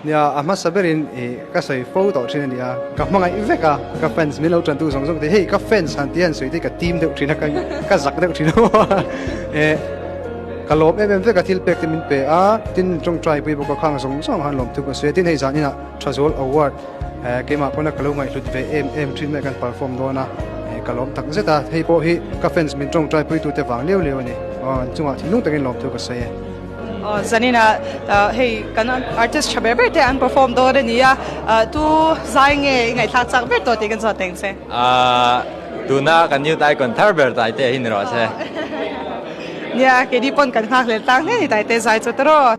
Nia, a hmasa berin ih ka sawi fo tawh thin a ni a, ka hmangaih vek a, ka fans min lo tantu zawng zawng te hei ka fans han tih a han sawi te hi ka tim deuh thin a, ka zak deuh thin a eh ka lawm em em vek a thil pek te min pe a, tin tawngtai pui bawk a khang zawng zawng han lawm thuk a sawi a, tin hei zan inah Thazawl Award eh keimah pawna ka lo ngaihhlut ve em em thin mai kan perform dawn a, eh ka lawm tak zet a, hei pawh hi ka fans min tawngtai pui tute vang liau liau a ni, aw an chungah thinlung takin lawm thu ka sawi e. Zanina hei kan artist tha ber ber te an perform dawn a ni a, tu zai nge i ngaihthlak chak ber tawh tih kan zawt eng che? Tuna kan youth icon thar ber Taite hi ni rawh se. Nia, keini pawn kan nghak leh tlang hle ni Taite zai chu tawh.